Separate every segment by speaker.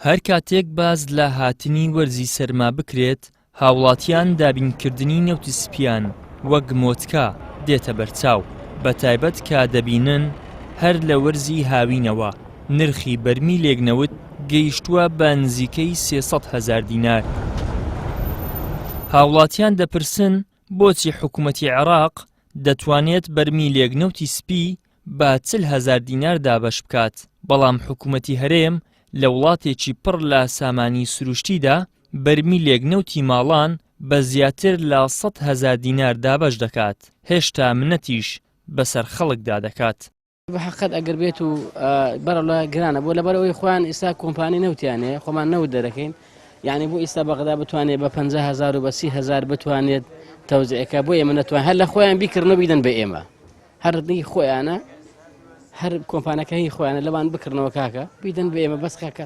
Speaker 1: هەر کاتێک باس لە هاتنی وەرزی سەرما بکرێت، هاوڵاتیان دابینکردنی نەوتی سپیان وەک مۆتکە دێتە بەرچاو، بەتایبەت کە دەبینن هەر لە وەرزی هاوینەوە نرخی بەرمیلێک نەوت گەیشتووە بە نزیکەی 300 هەزار دینار. هاوڵاتیان دەپرسن بۆچی حکومەتی عێراق دەتوانێت بەرمیلێک نەوتی سپی بە 40 هەزار دینار دابەش بکات، بەڵام حکومەتی هەرێم لە وڵاتێکی پڕ لە سامانی سروشتیدا بەرمیلێک نەوتی ماڵان بە زیاتر لە 100 هەزار دینار دابەش دەکات، هێشتا منەتیش بەسەر خەڵکدا دەکات.
Speaker 2: بە حەقت ئەگەر بێت و بەرەڵا گرانە بۆ لەبەر ئەوەی خۆیان ئیستا کۆمپانی نەوتیان هەیە خۆمان نەوت دەرەکەین یعنی بۆ ئیستا بەغدا بتوانێت بە 500هزار و بە 30هزار بتوانێت تەوزیعەکە بۆ ئێمە نەتوان هەر لە خۆیان بیکردن و بیدەن بە ئێمە هەر هی خۆیانە هەر کۆمپانەکە هی خۆیانە لەوان بکردنەوە کاکە بیدەن بە ئێمە بەس کاکە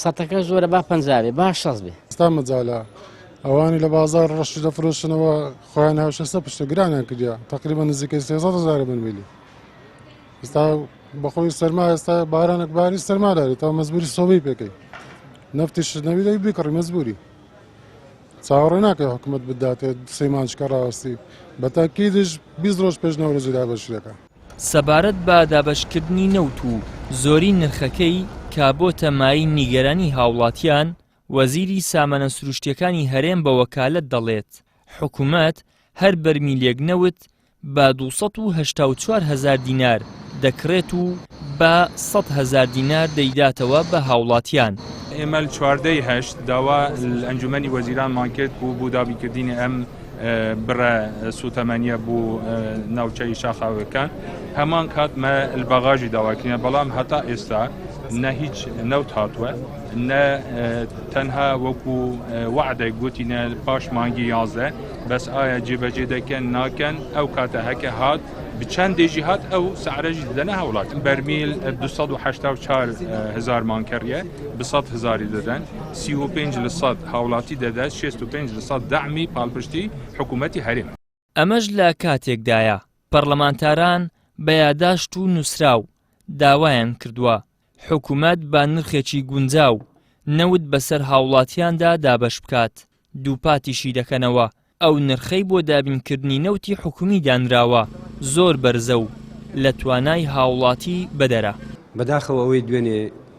Speaker 2: سەتەکە زۆرە با پەنجا بێ با شەست بێ.
Speaker 3: ئێستا مەجالە ئەوانی لە بازاڕ ڕەشی دەفرۆشنەوە خۆیان هاوشەستە پشتە گرانیان کردیە تقریبا نزیکەی 300 هەزار بەرمیلی ئێستا بەخۆی سەرما ئێستا بارانێک باری سەرما دارێت تا مەزبوری سۆبەی پێکەی نەفتیش نەوی دەی بیکڕی مەزبوری چاوەڕێ ناکەی حکوومەت بداتێ سێ مانجکە ڕاوەستی بە تاکیدیش 20 ڕۆژ پێش نەورۆزی دابەشیەکە.
Speaker 1: سەبارەت بە دابەشکردنی نەوت و زۆری نرخەکەی کە بۆتە مایەی نیگەرانی هاوڵاتیان، وەزیری سامانە سروشتیەکانی هەرێم بە وەکالەت دەڵێت، حکومەت هەر بەرمیلێک نەوت بە 284 هەزار دینار دەکڕێت و بە 100 هەزار دینار دەیداتەوە بە هاوڵاتیان.
Speaker 4: ئێمە لە 14 ی هەشت داوا لە ئەنجومەنی وەزیرانمان کرد بوو بۆ دابینکردنی ئەم بڕە سوتەمەنیە بۆ ناوچەی شاخاوەکان هەمان کات مە بەغاژی داواکردە بەڵام هەتا ئێستا نە هیچ نەوت هاتووە نە تەنها وەکو وعدێک گوتینە پاش مانگی یازدە بەس ئایا جێبەجێ دەکەن ناکەن ئەو کاتە هەکە هات بچەند دێژی هات ئەو سعرەژی دەدەنە هاوڵات بەرمیل 284 هزار مانکەڕیە بە 100 هزاری دەدەن 35 لە 100 هاوڵاتی دەدات 65 لە 100 دەعمی پاڵپشتی حکوومەتی هەرێم.
Speaker 1: ئەمەش لە کاتێکدایە، پەرلەمانتاران بە یاداشت و نووسراو داوایان کردووە، حکومەت بە نرخێکی گونجاو نەوت بەسەر هاوڵاتیاندا دابەش بکات، دووپاتیشی دەکەنەوە، ئەو نرخەی بۆ دابینکردنی نەوتی حکومی دانراوە زۆر بەرزە و لە توانای هاوڵاتی بەدەرە.
Speaker 5: بەداخەوە ئەوەی دوێنێ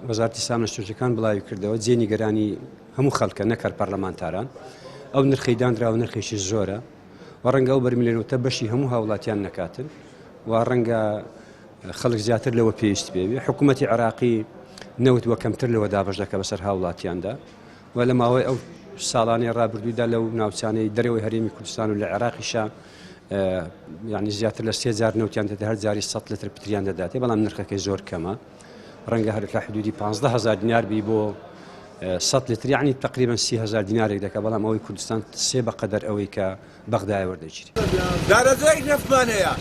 Speaker 5: وەزارەتی سامانە سروشتیەکان بڵاوی کردەوە جێی نیگەرانی هەموو خەڵکە نەک هەر پەرلەمانتاران، ئەو نرخەی دانراوە نرخێکی زۆرە و ڕەنگە ئەو بەرمیلە نەوتە بەشی هەموو هاوڵاتیان نەکاتن و ڕەنگە خەڵک زیاتر لەوە پێویست پێ بێ. حکوومەتی عێراقی نەوت وە کەمتر لەوە دابەش دەکات بەسەر هاوڵاتیاندا و لە ماوەی ئەو ساڵانەی ڕابردوودا لەو ناوچانەی دەرەوەی هەرێمی کوردستان و لە عێراقیشا یعنی زیاتر لە سێ جار نەوتیان دەدات هەر جاری 100 لتر پتریان دەداتێ بەڵام نرخەکەی زۆر کەمە ڕەنگە هەر لە حدودی 15 هزار دینار بی بۆ 100 لتر یعنی تقریبا 30 هزار دینارێک دەکات بەڵام ئەوەی کوردستان سێ بەقەدەر ئەوەی کە بەغدایە وەردەگیرێ.
Speaker 6: دارەزای نەفتمان هەیە.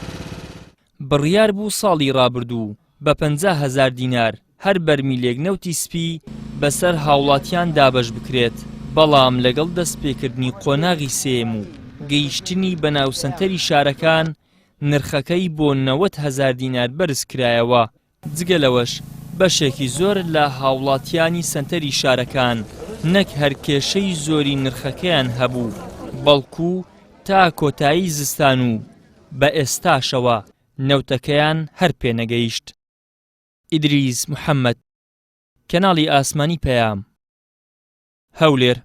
Speaker 1: بڕیار بوو ساڵی ڕابردوو بە 50 هەزار دینار هەر بەرمیلێک نەوتی سپی بەسەر هاوڵاتیان دابەش بکرێت، بەڵام لەگەڵ دەستپێکردنی قۆناغی سێیەم و گەیشتنی بە ناو سەنتەری شارەکان نرخەکەی بۆ 90 هەزار دینار بەرزکرایەوە، جگە لەوەش بەشێکی زۆر لە هاوڵاتیانی سەنتەری شارەکان نەک هەر کێشەی زۆری نرخەکەیان هەبوو، بەڵکو تا کۆتایی زستان و بە ئێستاشەوە نەوتەکەیان هەر پێنەگەیشت. ئیدریس محەمەد، کەناڵی ئاسمانی پەیام، هەولێر.